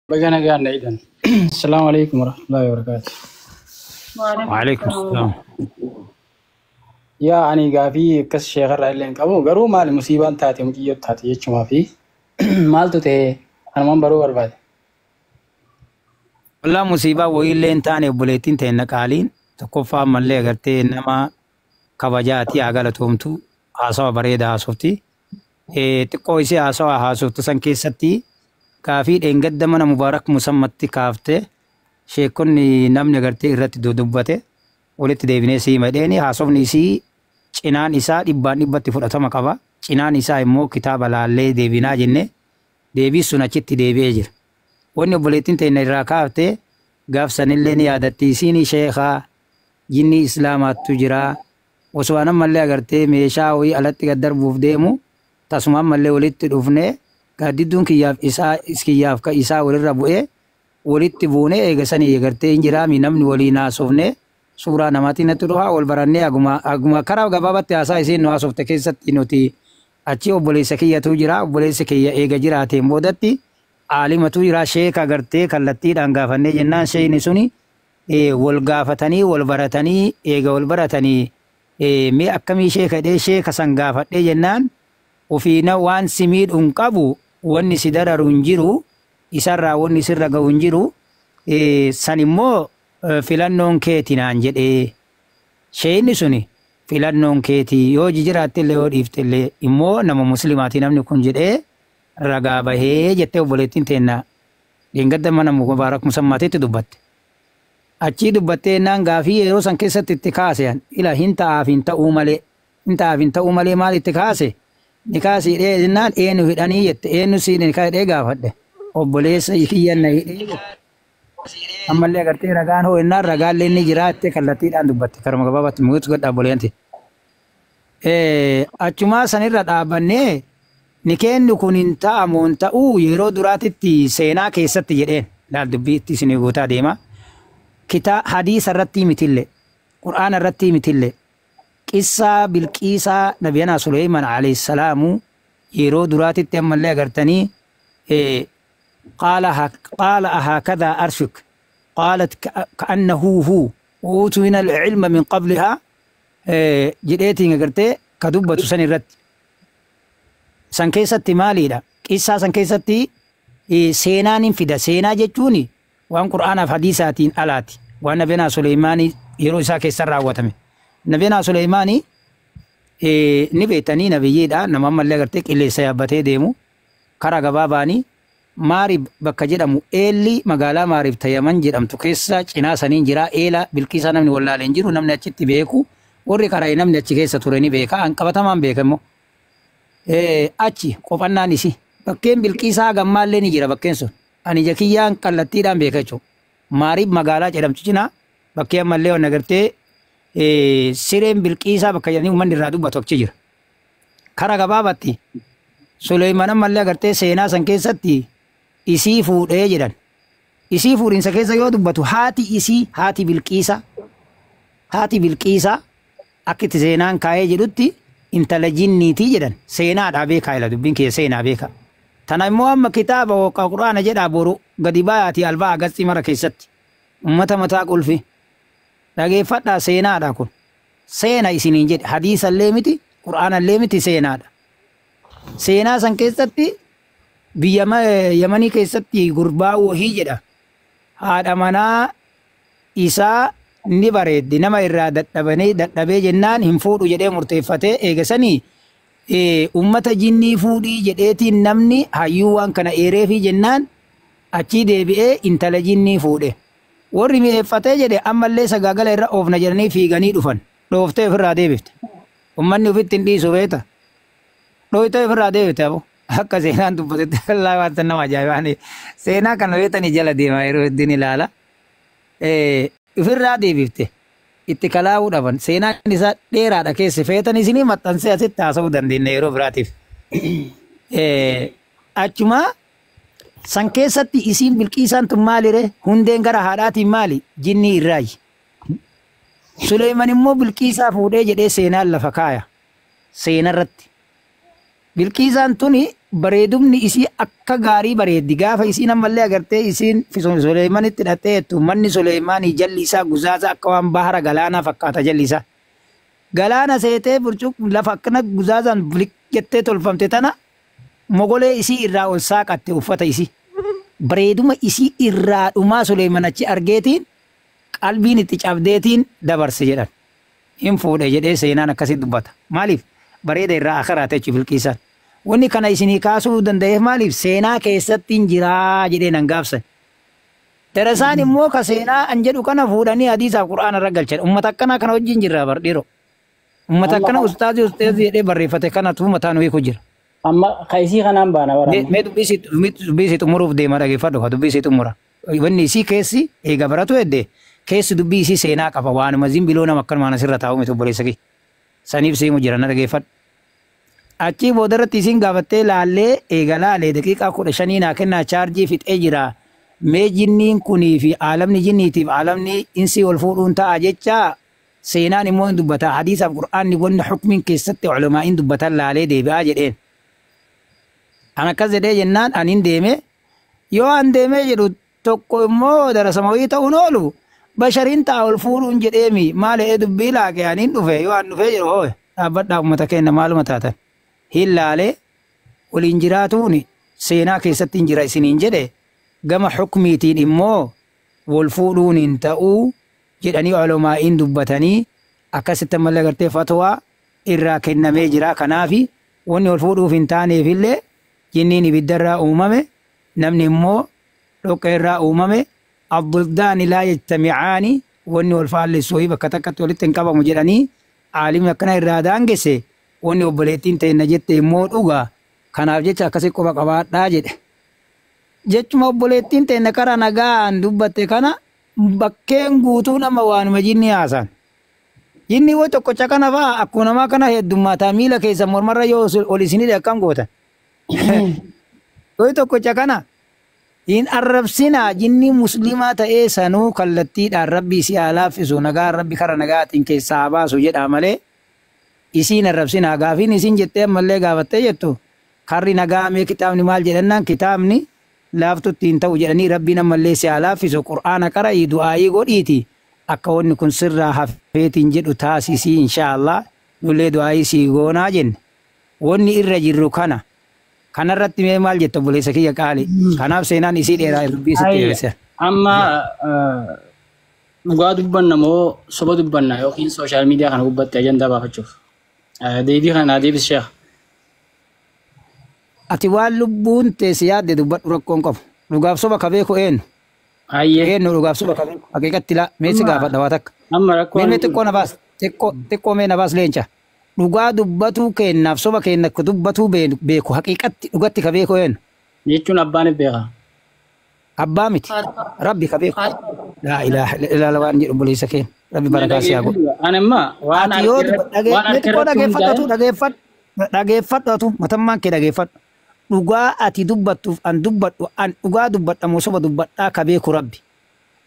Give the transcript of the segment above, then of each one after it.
Baga nagaan na hidhan. Assalaamu alaikum warahmatullahi wabarakatuh. Waalaikum salaam. Yaa ani gaafii akkas sheekarraa illee hin qabu, garuu maali musiibaan taate, muciyyoo taate jechumaa fi maaltu ta'e anumaan baruu barbaade. Wallaa musiibaa wayiillee hin taane. Obboleettiin ta'e qaaliin tokkoffaa ammallee agartee nama kabajaati, haa galatoomtu, haasawa bareedaa haasofti. Xiqqoo isii haasawa haasoftu san keessatti gaafii dheengadda mana Mubaarak Musammatti kaaftee sheekonni namni agartee irratti dubbate walitti deebinee sii madheeni. Haasofni isii cinaan isaa dhibbaan dhibbatti fudhatama qaba. Cinaan isaa immoo kitaaba laallee deebinaa jenne, deebii sun achitti deebi'ee jira. Wanni obboleettiin teenya irraa kaaftee gaaf sanillee ni yaadatti. Isiin sheekaa jinni islaamaattu jira. Osoo an ammallee agartee meeshaa wayii alatti gad darbuuf deemu tasuma ammallee walitti dhufnee gaaddidduun kiyyaaf isaa kiyyaaf ka isaa walirra bu'ee walitti buunee eega sanii agartee hin jiraami namni waliin haasofnee suuraa namaatiin natti dhufaa wal barannee aguma karaa gabaabatti haasaa isiin nu haasofte keessatti nuti achi obboleessa kiyyatu jira, obboleessa kiyya eega jiraateen boodatti aalimatu jira, sheeka agartee kallattiidhaan gaafannee jennaan sheeyni suni wal gaafatanii wal baratanii eega wal baratanii mee akkamii sheeka jedhee sheeka san gaafadhee jennaan ofiina waan si miidhu hin qabu, wanni si dararu hin jiru, isarraa wanni sirra ga'u hin jiru, san immoo filannoon keeti naan jedhee sheeyni suni, filannoon keeti yoo jijiraatte illee yoo dhiifte illee immoo nama muslimaati namni kun jedhee ragaa bahee jettee obboleettiin teenna dheengadda mana Mubaarak Musammaatitti dubbatte. Achii dubbattee naan gaafii yeroo san keessatti itti kaase ila hin ta'aaf hin ta'uu malee, hin ta'aaf hin ta'uu malee maal itti kaase, ni kaasii dhee jennaan eenyu hidhanii jette, eenyu siin ni kaasee gaafadhe, obboleessa kiyyan na hidhee jette. Ammallee agartee ragaan hoo jennaan ragaallee ni jiraatte kallattiidhaan dubbatte karuma gabaabaatti mukutu godha obboleeyyanti. Achumaa sanirra dhaabbannee nikeenni kun hin ta'amu hin ta'uu yeroo duraatitti seenaa keessatti jedheen laal dubbii itti isinii guutaa deema. Kitaa hadiisa irratti mitillee, qur'aana irratti mitillee, qissaa Bilqiisaa nabiyana Suleyman alayhi salaamu yeroo duraatitti ammallee agartanii قال أهكذا عرشك قالت كأنه هو وأوتينا العلم من قبلها jedheetiin agartee ka dubbatu san irratti. San keessatti maaliidha? Qissaa san keessatti seenaan hin fida. Seenaa jechuun waan qur'aanaaf hadiisaatiin alaati. Waan nabiyana Suleymaanii yeroo isaa keessa raawwatame. Nabiyana Suleymaanii ni beektanii, nabiyyiidha. Nama ammallee agartee qilleensa yaabbatee deemu karaa gabaabaanii Maarib bakka jedhamu, eelli magaalaa Maarib Tayaman jedhamtu keessa cinaa saniin jira. Eela Bilqiisaa namni wallaalee hin jiru, namni achitti beeku warri karaa namni achi keessa ture ni beeka, an qabatamaan beeka immoo. Achi qophannaan isi bakkeen Bilqiisaa gammaallee ni jira bakkeen sun. Ani jakiyyaan kallattiidhaan beeka jechuudha. Maarib magaalaa jedhamtu cinaa bakkee ammallee waan agartee sireen Bilqiisaa bakka jedhanii uummanni irraa dubbatu achi jira. Karaa gabaabatti Suleyman ammallee agartee seenaa san keessatti isii fuudhee jedhan. Isii fuudhinsa keessa yoo dubbatu haati isii, haati Bilqiisa, haati Bilqiisa akka itti seenaan kaa'ee jedhutti intala jinniitii jedhan. Seenaadhaa beekaa, ila dubbiin kiyya seenaa beeka. Tana immoo amma kitaaba yookaan quraana jedhaa boru gadi baayaatii albaa agastii mara keessatti ummata mataa qulfi dhageeffadhaa, seenaadha kun. Seena isiniin jedhe, hadiisallee miti, quraanallee miti, seenaadha. Seenaa san keessatti biyya Yamanii keessatti gurbaa wahii jedha. Haadha manaa isaa ni bareeddi, nama irraa dadhabanii dadhabee jennaan hin fuudhu jedhee murteeffatee eegasanii ummata jinnii fuudhii jedheetiin namni hayyuu waan kana eereefii jennaan achii deebi'ee intala jinnii fuudhe. Warri mi'eeffatee jedhe ammallee sagaagala irra oofna jedhanii fiiganii dhufan. Dhooftee ofirraa deebifte. Ummanni ofitti hin dhiisu beeta. Dhooytee ofirraa deebifte abo. Akka seenaan dubbatetti wallaahi waan nama ajaa'ibaa. Seenaa kana beetanii jala deema yeroo hedduun ilaala. Ofirraa deebifte. Itti kalaa'uu dhaban. Seenaan isaa dheeraadha, keessa feetan isinii maxxansee asitti haasa'uu dandeenya yeroo biraatiif. Achuma san keessatti isiin Bilqiisaan tun maalire, hundeen gara haadhaatiin maali, jinnii irraayi. Suleyman immoo Bilqiisaa fuudhee jedhee seenaan lafa kaaya. Seenarratti. Bilqiisaan tuni Bareedumni isii akka gaarii bareeddi. Gaafa isiin ammallee agartee isiin Suleemanitti hidhattee manni Suleemaanii jalli isaa guzaaza akka waan bahara galaanaa fakkaata jalli isaa. Galaana seetee burcuq lafa akkana guzaazaan bilik jettee tolfamte tana mogolee isii irraa ol saaqatte uffata isii. Bareeduma isii irraa dhumaa Suleeman achi argeetiin qalbiin itti cabdeetiin dabarse jedhan. Hin fuudhe jedhee seenaan akkasitti dubbata. Maaliif? Bareeda irraa akaraate jechuudha Bilqiisaan. Wanni kana isinii kaasuu danda'eef maaliif? Seenaa keessatti hin jiraa jedhee nan gaafsan. Darasaan immoo ka seenaa an jedhu kana fuudhanii hadiisaaf qura'aana irra galchan. Uummata akkanaa kana wajjin jirra bar dhiiroo. Uummata akkana ustaazii ustaazii jedhee barreeffate kanatu mataan hiiku jira. Amma ka isii kanaan baana bara. Mee dubbii isii xumuruuf deema dhageeffadhu ka dubbii isii xumura. Wanni isii keessi eega baratu hedde keessi dubbii isii seenaa qaba waanuma zimbiloo nama akkanumaan asirra taa'u miti obboleessa kee. Saniif seemu jira na dhageeffadhu. Achii boodarratti isiin gaafattee laallee eega laalee daqiiqaa 15 naa kennaa chaarjii fixee jira. Mee jinniin kunii fi aalamni jinniitiif aalamni insii wal fuudhuun ta'a jecha seenaan immoo hin dubbata. Hadiisaaf qur'aanni wanni hukmiin keessatti ulamaa'iin dubbatan laalee deebi'aa jedheen. An akkas jedhee jennaan ani hin deeme. Yoo an deemee jedhu tokko immoo darasama wayii ta'uun oolu bashariin ta'a ol fuudhuun jedheemi maal ee dubbii laaqe ani hin dhufe yoo an dhufee jedhu hoo dhaabbadhaa uummata keenya maaluma taatan. Hin laalee waliin jiraatuun seenaa keessatti hin jira isiniin jedhe gama hukmiitiin immoo wal fuudhuun hin ta'uu jedhanii ulamaa'iin dubbatanii akkasitti ammallee agartee fatwaa irraa kennamee jira. Kanaafi wanni wal fuudhuuf hin taaneefillee jinniin ibiddarraa uumame namni immoo dhoqqee irraa uumame addiddaani laa yajtamicaani wanni wal faallessu bakka takkatti walitti hin qabamu jedhanii aalimni akkana irraa daangesse wanni obboleettiin ta'e jette immoo dhugaa kanaaf jecha akkasi quba qabaadhaa jedhe. Jechuma obboleettiin ta'e karaa nagaan dubbatte kana bakkeen guutuu nama waanuma jinni haasaan. Jinni way tokkocha kana fa'aa akkuma namaa kana heddummaataa miila keessa mormarra yoo ol isinidha akkam gootan. Way tokkocha kana hin arrabsinaa jinni musliimaa ta'ee sanuu kallattiidhaan rabbi isii haa laaffisu nagaa rabbi kara nagaatiin keessaa haa baasu jedhaa malee isiin arrabsinaa gaafiin isiin jettee ammallee gaafattee jettu karri nagaa mee kitaabni maal jedhannaan kitaabni laaftutti hin ta'u jedhanii rabbiin ammallee si haa laaffisu qur'aana qara'ii du'aayii godhiiti akka wanni kun sirraa hafeetiin jedhu taasisii inshaallah nullee du'aayii sii goonaa jenne wanni irra jirru kana kanarratti mee maal jetta obboleessa kiyya qaali kanaaf seenaan isii dheeraa dubbii sitti dheeressa. Amma dhugaa dubbanna moo soba dubbanna yookiin sooshaal miidiyaa kana gubbatti ajandaa baafachuuf. Deebii kana naa deebisi sheekh. Ati waan lubbuun teessi yaadde dubbadhu rakkoon qabu. Dhugaaf soba ka beeku eenyu? Hayyee. Eenyu dhugaaf soba ka beeku? Haqiiqatti laa mee si gaafadha waa takka. Amma rakkoon. Mee xiqqoo na baas xiqqoo mee na baas leenca. Dhugaa dubbatuu kennaaf soba kenna dubbatuu beeku haqiiqatti dhugatti ka beeku eenyu? Jechuun abbaan beeka. Abbaa miti. Rabbi ka beeku. Laa ilaaha illallah waan jedhu obboleessa keenya. Rabbi barakaa si haa godhu. Ani amma waan Ati yoo xiqqoo dhageeffadhatu dhageeffadhatu matammaan kee dhageeffadhu. Dhugaa ati dubbattuuf an dubbadhu an dhugaa dubbadhamu soba dubbadhaa ka beeku rabbi.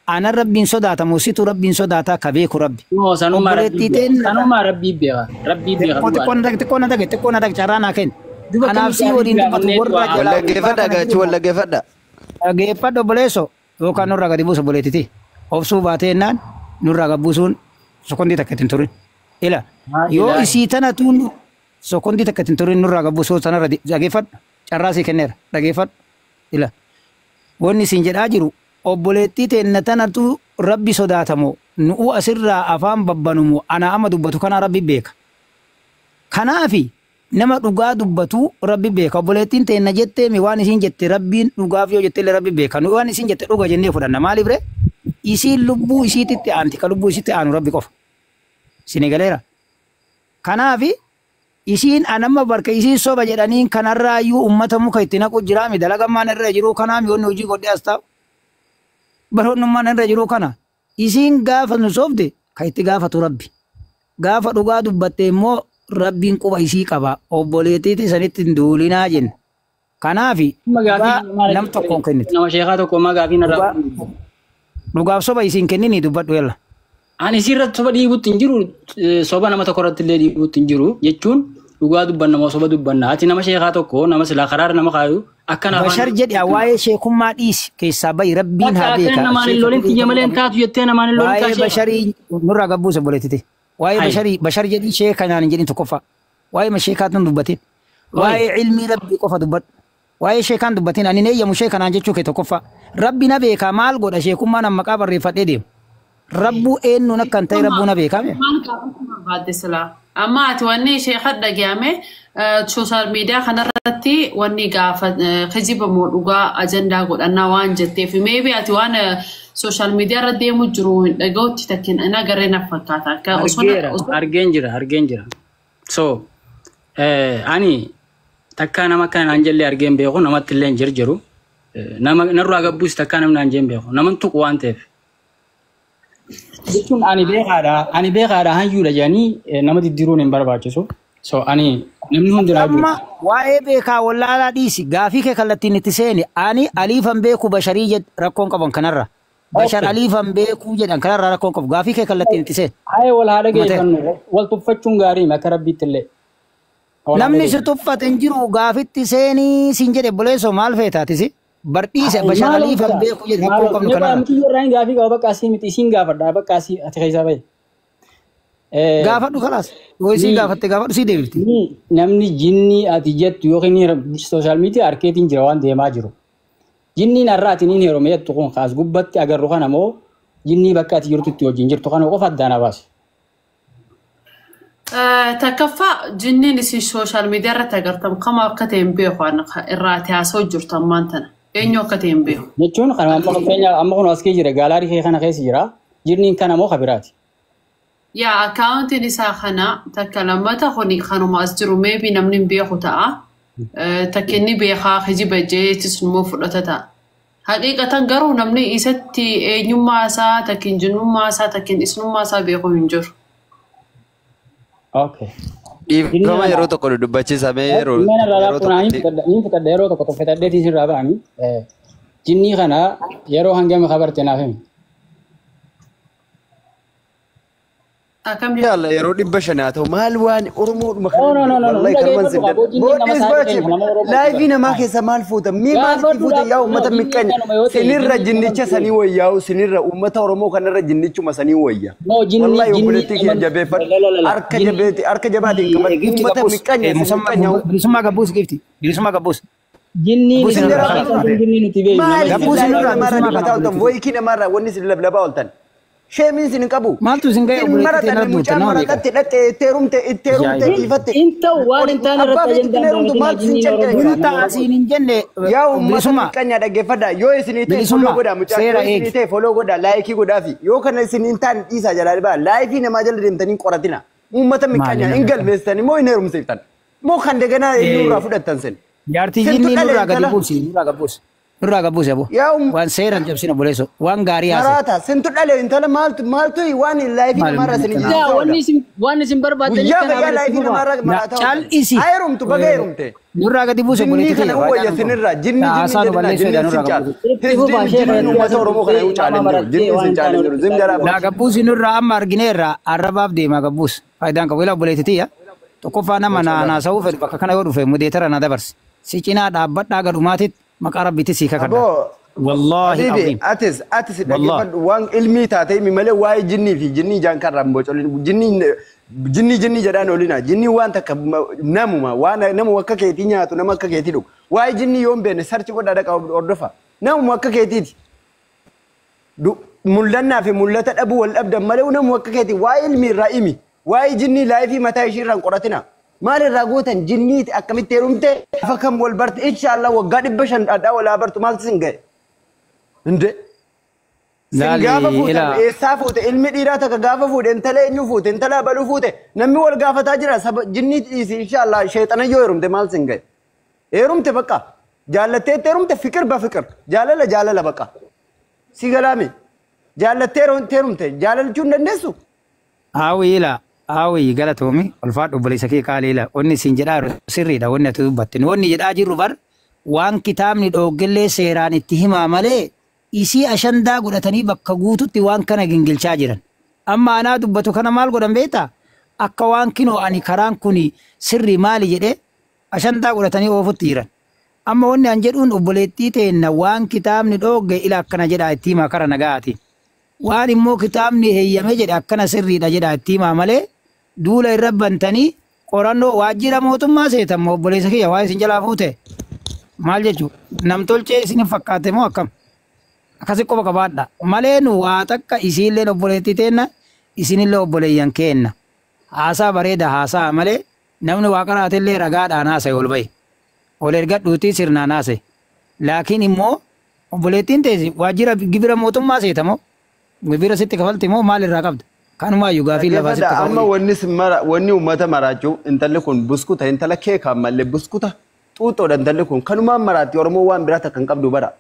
Anan rabbiin sodaatamu situ rabbiin sodaataa ka beeku rabbi. Sanuma rabbii beeka. Rabbii beeka. Xiqqoo na dhage xiqqoo na dhage carraa naa kenni. Kanaaf sii waliin dubbatu warra jalaa. Wallaggeeffadha gaachuu wallaggeeffadha. Dhageeffadhu obboleesso yookaan nurraa gadi buusu obboleettiti. Obsuu baatee jennaan nurraa gad buusuun sokondii takka ittiin turin. Ila yoo isii tana tuun sokondii takka ittiin turin nurraa gad buusuu sanarra dhageeffadhu. Carraa sii kenneera dhageeffadhu. Ila wanni isin jedhaa jiru obboleettii teenna tanatu rabbi sodaatamoo nu'u asirraa afaan babbanumoo ana amma dubbatu kana rabbi beeka. Kanaafi nama dhugaa dubbatu rabbi beeka. Obboleettiin teenna jetteemi waan isin jette rabbiin dhugaaf yoo jettellee rabbi beeka. Nu waan isin jette dhuga jennee fudhanna. Maaliif ree? Isiin lubbuu isiititti aanti ka lubbuu isiitti aanu rabbi qofa. Isin galeera. Kanaafi isiin anamma barka isiin soba jedhaniin kanarraayyuu uummata muka itti naqu jiraami dalagammaan irra jiru kanaami wanni hojii godhee as taa'u. Baroonnummaan irra jiru kana isiin gaafa nu soofte ka itti gaafatu rabbi. Gaafa dhugaa dubbatte immoo rabbiin quba isii qaba obboleettiitti sanitti hin duulinaa jenna. Kanaafi dhugaa nam tokkoon kennitu. Nama sheekaa tokko ammaa gaafii narraa. Dhugaaf soba isiin kennini dubbadhu yalla. Ani isii irratti soba dhiibutti hin jiru soba nama tokko irratti illee dhiibutti hin jiru jechuun Dhugaa dubbanna moo soba dubbanna? Ati nama sheekaa tokko nama silaa karaara nama kaayu akkana afaan. Bashar jedhi waa'ee sheekummaa dhiisi keessaa bahi rabbiin Bakka haa akkana beeka. namaan hin lolin tiyya malee hin taatu jettee namaan hin lolin kaa Waa'ee sheeka. basharii nurraa gabbuuse boleettite. Waa'ee Hai. basharii bashar jedhi sheeka naan hin jedhin tokkoffaa. Waa'ee sheekaatu dubbatin. Oi. Waa'ee ilmii rabbii qofa dubbadhu. Waa'ee sheekaan dubbatin ani eeyyamu sheeka naan jechuu kee tokkoffaa. Rabbi na beekaa maal godha sheekummaa nan maqaa barreeffadhee deemu. Rabbuu eenyuun akka hin ta'e rabbuu na beekaa mee? Maal gaafachuu barbaadde silaa? Amma ati wanni sheekha dhagahame sooshaal miidiyaa kanarratti wanni gaafa kijiba moo dhugaa ajandaa godhannaa waan jetteef meebi ati waan sooshaal miidiyaa irra deemu jiru hin dhaga'utti takkin hin agarree na fakkaata. Akka osoo Argeera, argeen jira, argeen jira. So, ani takkaa nama akkana naan jellee argeen beeku, namatti illee hin jirjiru. Nama narraa gabbuus takkaa namni naan jeen beeku. Naman tuqu waan ta'eef. Jechuun ani beekaadha, ani beekaadha hayyuudha jedhanii nama diddiruun hin barbaachisu. So, ani namni hundi Amma raajuudha. waa'ee beekaa wallaalaa dhiisi gaafii kee kallattiin itti seeni ani aliifan beeku basharii jedh rakkoon qaban kanarra. Bashar Okay. aliifan beekuu jedhan kanarra rakkoon qabu gaafii kee kallattiin itti seeni. Haye wal haa Dhuma ta'e. dhageeffannu, wal tuffachuun gaarii akka rabbiitti illee. Wal haa Namni si dhageeffannu. tuffate hin jiru gaafitti seenii siin jedhe buleessoo maal feetaatisi? Bardhiise bashar Maal aliifan hojjeta? beeku jedhe Maal rakkoon qabnu hojjeta? kanarra. Miti irraa hin gaafii qaba bakka asii miti isiin gaafadha bakka asii ati keessaa bahe. Gaafadhu kalaas. Yoo isiin Ni gaafatte gaafadhu sii deebifti. ni namni jinnii ati jettu yookiin sooshaal miidiyaa harkeetiin jira waan deemaa jiru. Jinniin har'a ati niin heerume jettu kun kaas gubbatti agarru kana moo jinnii bakka ati jirtutti wajjin jirtu kana qofa addaan baasi. Takkaffaa jinniin isin sooshaal miidiyaa irratti agartan kama akka ta'e hin beeku irraa ati haasa'u jirtu ammaan tana. Eenyu akka ta'e hin beeku. Jechuun kana amma fakkeenya amma kun as kee jira gaalaarii kee kana keessa jira jinniin kana moo kabiraati. Yaa akkaawuntiin isaa kana takka lammata kuni kanuma as jiru meebi namni hin beeku ta'a. Takka inni beekaa kijiba jeetis immoo fudhata ta'a. Haqiiqatan garuu namni isatti eenyummaa isaa takkin jinnummaa isaa takkin isnummaa isaa beeku hin jiru. Okay. Jinni Dhiifama kana yeroo tokko dubbachiisamee yeroo Jinneen irraa yeroo laafuu naa tokkotti hin fixadha yeroo tokko tokko irraa ba'anii jinnii kana yeroo hangami kabarte naaf himi. Akkam Yalla yeroo 500 haa ta'u maal waan Oromoodhuma No no no no no wallahi hunda kanumaan geeffadhu sin qaboo jinniin nama Booddees saarii baachif keenya nama Oromoo laayivii namaa keessa maal fuuta mii maalitti fuuta yaa uummata jinniin miqqanya kanuma yoo ta'e sinirra jinniin jinnicha nama sanii wayyaa'u sinirra uummata Oromoo kanarra jinnichuma sanii wayya. No jinni Wallahi jinni obboleettii kiyya nama jabeeffadhu la la la la harka jinni jabeeti harka jabaatiin qabadhu Gifti uummata gabbuus. miqqanya isin miqqanya. Bilisummaa gabbuus gifti. Bilisummaa gabbuus. jinniin Gabbuus isin Isin nurraa jaraa kalaas. kan jinni nuti beeknu nama Maal isin Gabbuus jinni laayivii nurraa namaarra bilisummaa dubbataa kana ooltan obboleetti. voyikii namaarra wanni isin lablabaa ooltan. Sheemiin isin hin qabu. Maaltu isin ga'e Isin obboleetti maratanii teenarra duute mucaan nama beeka. maratatte dhatte itti heerumte itti heerumte Ajaa'iba. dhiifatte. In ta'u waan hin taane Abbaa irratti feetitti ajandaan heerumtu baafatinaa maaltu isin jinniin canqare Oromoo Kun gaa? nama ta'a Oromoo. siin hin jenne Yaa uummata bilisummaa. miqqanyaa dhaggeeffadhaa yoo isinii ta'e foloo Bilisummaa godhaa mucaan seera yoo isinii eegi. ta'e foloo godhaa laayikii godhaafi yoo kana isin hin taane dhiisaa jalaa baa laayifii namaa jala deemtanii qoratina uummata Maali miqqanyaa hin namni kana? galmeessitanii moo hin heerumsiiftan moo kan daganaa eenyurraa fudhattan sin Jaartii sintu jinnii dhale nurraa gadi intala buusi nurraa gabbuusi. Nurraa gabbuusi aboo. yaa Waan seeraan cabsina obboleessoo. Waan gaarii haase. maraata sintu dhale intala maaltu maaltu waan laayifii Maali namaarraa namni isin kana? Yaa ijjisaa wanni oola isin waan isin barbaaddaniif guyyaa kana guyyaa irratti laayifii fufa. namaarraa Na maraataa ooltan cal'isi. haa heerumtu baga heerumte Nurraa gadi buusi jinnii obboleetti kana tiyya wayya faayidaan hin qabu. sinirraa jinni jinni Haasaa nu jedhina balleessuu jinniin jedha sin nurraa caalu gabbuusi. Itti fufa hizdiin sheekha jinniin itti uummata Oromoo kana asirratti yoo nama caalan jiru marattee jinniin waan sin hin taane caalan jiru walitti zim jalaa Naa buusi. gabbuusi nurraa amma argineerra arrabaaf deema gabbuus. Faayidaan qabu ilaa obboleetti tiyya. Tokkoffaa nama naasa'uu fedhu bakka kana yoo dhufe mudeetara na dabarsi. Si cinaa dhaabbadhaa gadhumaatitti maqaa rabbiitti sii kakadha. Aboo Wallaahi Habibi aziim. atis atis Wallaahi. dhaggeeffadhu waan ilmii taate himi malee waa'ee jinnii fi jinnii ijaan karraa hin bocolin jinnii jinnii jinnii jedhaan olina jinnii waan takka namuma waan namuma akka keetii nyaatu nama akka keetii dhugu waa'ee jinnii yoo hin beekne sarchi godhaa dhaqa hordofa namuma akka keetiiti. Mul'annaa fi mul'ata dhabuu wal dhabdan malee namuma akka keetii waa'ee ilmii irraa himi waa'ee jinnii laayifii mataa ishii irraa hin qoratina. Maal irraa gootan jinniiti akkamitti heerumte lafa kam wal barte inshaallah waggaa 500 dhadhaa walaa bartu maaltu sin ga'e? Hinde. Sin gaafa Laali fuutan ilaa eessaa fuute ilmi dhiiraa takka gaafa fuudhe intala eenyu fuute intala abaluu fuute namni wal gaafataa jira saba jinnii dhiisi inshaallah sheexana yoo heerumte maal sin ga'e? Heerumte bakka jaallatteetti heerumte fikir ba fikir jaalala jaalala bakka si galaame jaallattee heerumte jaalalchuu hin dandeessu? Haawwi ilaa haawwi galatoomi ulfaadhu obboleessa kee qaalii ilaa wanni isin jedhaa jiru sirriidha wanni ati dubbatte wanni jedhaa jirru bar waan kitaabni dhooggellee seeraan itti himaa malee isii ashandaa godhatanii bakka guututti waan kana gingilchaa jiran. Amma anaa dubbatu kana maal godhan beektaa? Akka waan kinoo ani karaan kun sirrii maali jedhee ashantaa godhatanii oofutti jiran. Amma wanni an jedhuun obboleettii teenna waan kitaabni dhoogge ila akkana jedhaa itti himaa kara nagaati. Waan immoo kitaabni heeyyame jedhe akkana sirriidha jedhaa itti himaa malee duula irra bantanii qorannoo waajjira mootummaa seetan moo obboleessa kiyya waa isin jalaa fuute maal jechuu namtolchee isin fakkaate moo akkam? Akkasi qofa qabaadha. Malee nu waa takka isiilleen obboleettii teenna isinillee obboleeyyan keenna. Haasaa bareeda haasaa malee namni waa qaraatillee ragaadhaan haasa'e ol bahe. Ol ergadhuutii sirnaan haasa'e. Laakiin immoo obboleettiin teessi waajjira gibira mootummaa seetamoo gibira sitti kafalti moo maal irraa qabda? Kanumaayyuu gaafii lafaa sitti Dhaggeeffadha, amma kafalti. wanni sin mara wanni uummata maraachuu intalli kun buskuta, intala keekaa mallee buskuta xuuxoodha. Intalli kun kanumaan maraatti. Oromoo waan biraa takka hin qabdu bara.